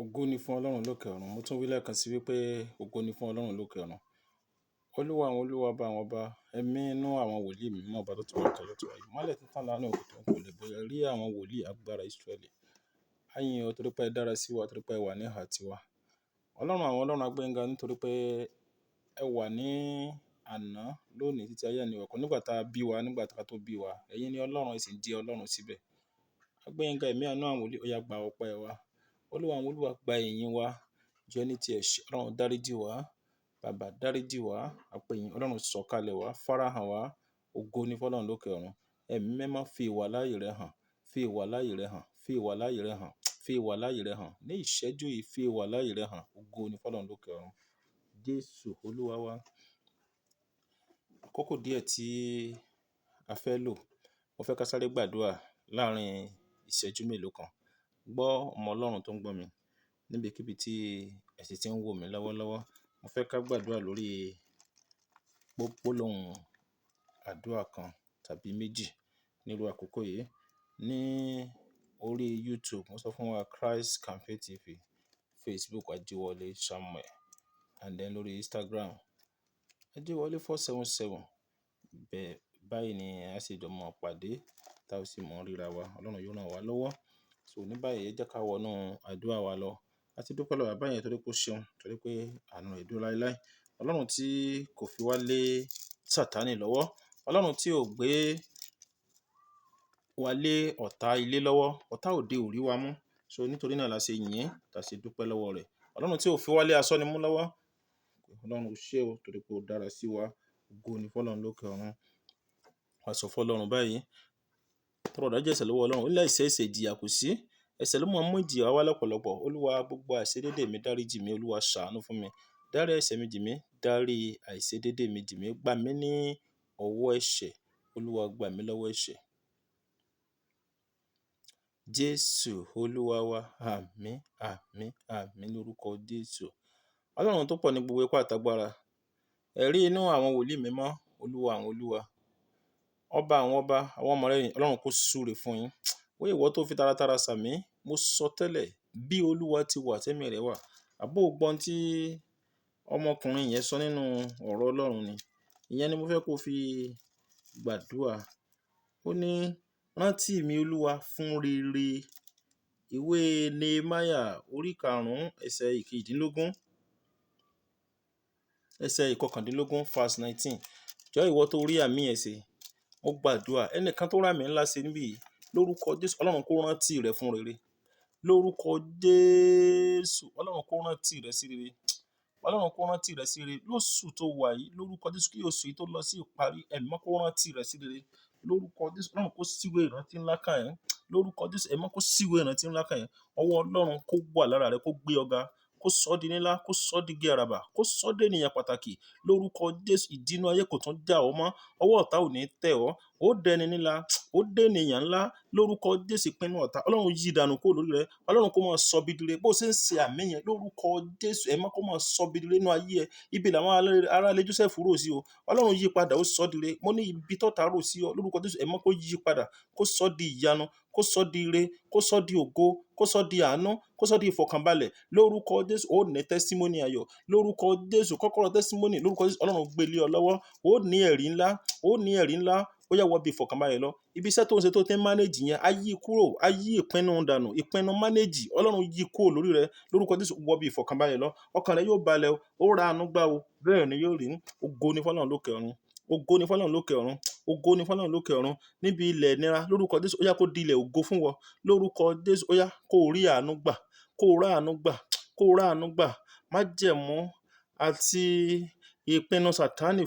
Ògo ni fún Ọlọ́run lókè ọ̀run. Mo tún wí lẹ́ẹ̀kan sí wípé ògo ni fún Ọlọ́run lókè ọ̀run. Olúwa àwọn olúwa, ọba àwọn ọba, ẹ̀mí inú àwọn wòlíì mímọ́, ọba tó ti wà tẹ́lẹ̀ tó wà yìí. Mọ́lẹ̀ títàn lánàá òkú tó ń kò lè bóyá rí àwọn wòlíì agbára Ísírẹ́lì. A yìn ọ́ torí pé ẹ dára sí wa, torí pé ẹ wà ní ìhà tiwa. Ọlọ́run àwọn ọlọ́run, a gbé yín ga nítorí pé ẹ wà ní àná, lónìí, títí ayé àìnípẹ̀kun. Nígbà tá a bí wa, nígbà tá a tó bí wa, ẹ̀yin ni Ọlọ́run, ẹ sì ń jẹ́ Ọlọ́run síbẹ̀. A gbé yín ga, ẹ̀mí àánú àwọn wòlíì, ó yá, gba ọpẹ́ wa. Olúwa àwọn olúwa, gba ìyìn wa. Jẹ́ ní ti ẹ̀ṣẹ̀, Ọlọ́run dáríjì wá. Bàbá, dáríjì wá. A pè yín, Ọlọ́run sọ̀kalẹ̀ wá, farahàn wá. Ògo ni fún Ọlọ́run lókè ọ̀run. Ẹ̀mí mímọ́, fi ìwà láàyè rẹ hàn. Fi ìwà láàyè rẹ hàn. Fi ìwà láàyè rẹ hàn. Fi ìwà láàyè rẹ hàn. Ní ìṣẹ́jú yìí, fi ìwà láàyè rẹ hàn. Ògo ni fún Ọlọ́run lókè ọ̀run. Jésù Olúwa wa. Àkókò díẹ̀ tí a fẹ́ lò, mo fẹ́ ká sáré gbàdúrà láàárín ìṣẹ́jú mélòó kan. Gbọ́, ọmọ Ọlọ́run tó ń gbọ́ mi, níbikíbi tí ẹ sì ti ń wò mí lọ́wọ́lọ́wọ́. Mo fẹ́ ká gbàdúrà lórí gbólóhùn àdúrà kan tàbí méjì nírú àkókò yìí. Ní orí YouTube, mo sọ fún wa, Christ Campaign TV, Facebook, Ajíwọlé Samuel, and then lórí Instagram, Ajíwọlé 477. Bẹ́ẹ̀ báyìí ni a sì jọ mọ̀ pàdé, tá a sì mọ̀ ríra wa. Ọlọ́run yóò ràn wá lọ́wọ́. So ní báyìí, ẹ jẹ́ ká wọnú àdúrà wa lọ. A ti dúpẹ́ lọ́wọ́ bàbá yẹn torí pé ó ṣeun, torí pé àánú rẹ̀ dúró láéláé. Ọlọ́run tí kò fi wá lé Sátánì lọ́wọ́. Ọlọ́run tí ò gbé wa lé ọ̀tá ilé lọ́wọ́. Ọ̀tá òde ò rí wa mú. So nítorí náà la ṣe yìn, la ṣe dúpẹ́ lọ́wọ́ rẹ̀. Ọlọ́run tí ò fi wá lé asọ́nimú lọ́wọ́. Ọlọ́run, ó ṣé o, torí pé ó dára sí wa. Ògo ni fún Ọlọ́run lókè ọ̀run. Wá sọ fún Ọlọ́run báyìí. Tọrọ ìdáríjì ẹ̀ṣẹ̀ lọ́wọ́ Ọlọ́run. Ó ní láìsí ẹ̀ṣẹ̀, ìjìyà kò sí. Ẹ̀ṣẹ̀ ló máa ń mú ìjìyà wá lọ́pọ̀lọpọ̀. Olúwa, gbogbo àìṣedédé mi, dáríjì mí. Olúwa, ṣàánú fún mi. Dárí ẹ̀ṣẹ̀ mi jì mí. Dárí àìṣedédé mi jì mí. Gbà mí ní ọwọ́ ẹ̀ṣẹ̀. Olúwa, gbà mí lọ́wọ́ ẹ̀ṣẹ̀. Jésù Olúwa wa. Àmín, àmín, àmín lórúkọ Jésù. Ọlọ́run tó pọ̀ ní gbogbo ipá àtagbára. Ẹ̀rí inú àwọn wòlíì mímọ́, Olúwa àwọn olúwa. Ọba àwọn ọba, àwọn ọmọ rẹ̀, Ọlọ́run kó súre fún yín. Ó ìwọ tó fi taratara sàmí, mo sọ tẹ́lẹ̀ bí Olúwa ti wà tẹ́mi rẹ̀ wà. Àbó gbọ́n tí ọmọkùnrin yẹn sọ nínú ọ̀rọ̀ Ọlọ́run ni. Ìyẹn ni mo fẹ́ kó fi gbàdúrà. Ó ní, "Rántí mi, Olúwa, fún rere." Ìwé Nehemiah orí karùn-ún ẹsẹ̀ ìkejìdínlógún, ẹsẹ̀ ìkọkàndínlógún, verse 19. Jọ̀ọ́, ìwọ tó rí àmín ẹ̀ ṣe, mo gbàdúrà, ẹnìkan tó rà mí ńlá ṣe níbí yìí, lórúkọ Jésù, Ọlọ́run kó rántí rẹ fún rere. Lórúkọ Jésù, Ọlọ́run kó rántí rẹ sí rere. Ọlọ́run kó rántí rẹ sí rere. Lóṣù tó wà yìí, lórúkọ Jésù, kí oṣù yìí tó lọ sí ìparí, ẹ̀mí mọ́ kó rántí rẹ sí rere. Lórúkọ Jésù, Ọlọ́run kó síwèé ìrántí ńlá kàn ẹ́. Lórúkọ Jésù, ẹ̀mí mọ́ kó síwèé ìrántí ńlá kàn ẹ́. Ọwọ́ Ọlọ́run kó wà lára rẹ, kó gbé ọ ga, kó sọ ọ́ di ńlá, kó sọ ọ́ di igi àràbà, kó sọ ọ́ di ènìyàn pàtàkì. Lórúkọ Jésù, ìdínú ayé kò tún já ọ mọ́. Ọwọ́ ọ̀tá ò ní tẹ̀ ọ́. Ó dẹni ńlá, ó dé ènìyàn ńlá. Lórúkọ Jésù, ìpinnu ọ̀tá, Ọlọ́run yí dànù kúrò lórí rẹ. Ọlọ́run kó máa sọ ibi dire. Bó ṣe ń ṣe àmín yẹn, lórúkọ Jésù, ẹ̀mí mọ́ kó máa sọ ibi dire nínú ayé ẹ. Ibi làwọn ará ilé Joseph rò sí o. Ọlọ́run yí padà, ó sọ dire. Mo ní ibi tọ́ta rò sí ọ, lórúkọ Jésù, ẹ̀mí mọ́ kó yí padà, kó sọ di ìyanu, kó sọ di ire, kó sọ di ògo, kó sọ di àánú, kó sọ di ìfọ̀kànbalẹ̀. Lórúkọ Jésù, ó ní testimony ayọ̀. Lórúkọ Jésù, kọ́kọ́rọ́ testimony, lórúkọ Jésù, Ọlọ́run gbé lé ọ lọ́wọ́. Ó ní ẹ̀rí ńlá, ó ní ẹ̀rí ńlá. Ó yá, wọ bí ìfọ̀kànbalẹ̀ lọ. Ibi iṣẹ́ tó ń ṣe tó ti ń manage yẹn, á yí kúrò, á yí ìpinnu dànù, ìpinnu manage, Ọlọ́run yí kúrò lórí rẹ. Lórúkọ Jésù, wọ bí ìfọ̀kànbalẹ̀ lọ. Ọkàn rẹ yóò balẹ̀ o, ó ra àánú gbà o. Bẹ́ẹ̀ ni yóò rí. Ògo ni fún Ọlọ́run lókè ọ̀run. Ògo ni fún Ọlọ́run lókè ọ̀run. Ògo ni fún Ọlọ́run lókè ọ̀run. Níbi ilẹ̀ ìnira, lórúkọ Jésù, ó yá, kó di ilẹ̀ ògo fún wọn. Lórúkọ Jésù, ó yá, kó rí àánú gbà, kó rá àánú gbà, kó rá àánú gbà. Májẹ̀mú àti ìpinnu Sátánì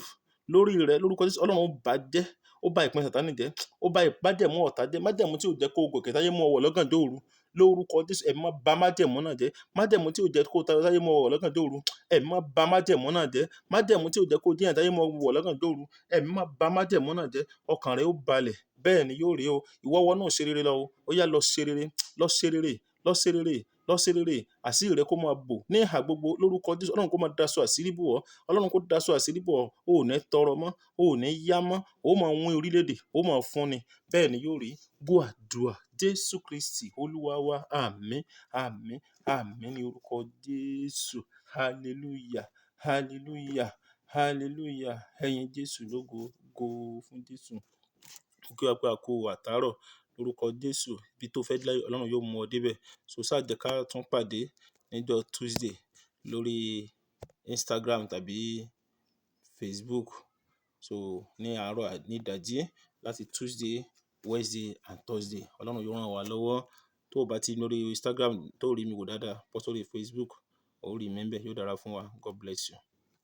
lórí rẹ, lórúkọ Jésù, Ọlọ́run ó bàjẹ́. Ó bá ìpinnu Sátánì jẹ́. Ó bá májẹ̀mú ọ̀tá jẹ́. Májẹ̀mú tí ò jẹ́ kó gòkè táyé mú ọ wọ̀ lọ́gànjọ́ òru. Lórúkọ Jésù, ẹ̀mí mọ́ bà májẹ̀mú náà jẹ́. Májẹ̀mú tí ò jẹ́ kó tayọ táyé mú ọ wọ̀ lọ́gànjọ́ òru, ẹ̀mí mọ́ bà májẹ̀mú náà jẹ́. Májẹ̀mú tí ò jẹ́ kó jíyàn táyé mú ọ wọ̀ lọ́gànjọ́ òru, ẹ̀mí mọ́ bà májẹ̀mú náà jẹ́. Ọkàn rẹ ó balẹ̀. Bẹ́ẹ̀ ni yóò rí o. Ìwọ wọ náà ṣe rere lọ o. Ó yá, lọ ṣe rere, lọ ṣe rere, lọ ṣe rere. Lọ ṣe rere, àṣírí rẹ kó máa bò ní ìhà gbogbo lórúkọ Jésù. Ọlọ́run kó máa daṣọ àṣírí bò ọ́. Ọlọ́run kó daṣọ àṣírí bò ọ́. O ò ní tọrọ mọ́, o ò ní yá mọ́, o máa wín orílẹ̀-èdè, o máa fúnni. Bẹ́ẹ̀ ni yóò rí. Gbọ́ àdúrà. Jésù Kristi Olúwa wa. Àmín, àmín, àmín ní orúkọ Jésù. Hallelujah, hallelujah, hallelujah. Ẹ yin Jésù lógo, ògo fún Jésù. Mo kí wa pé a kú àtàárọ̀ lórúkọ Jésù. Ibi tó fẹ́ dé láyé, Ọlọ́run yóò mú ọ dé bẹ̀. So ṣáà jẹ́ ká tún pàdé níjọ́ Tuesday lórí Instagram tàbí Facebook. So ní àárọ̀ ní ìdájí láti Tuesday, Wednesday and Thursday. Ọlọ́run yóò ràn wá lọ́wọ́. Tó o bá ti lórí Instagram tó rí mi wò dáadáa, bọ́ sórí Facebook, ó rí mi ńbẹ̀, yóò dára fún wa. God bless you.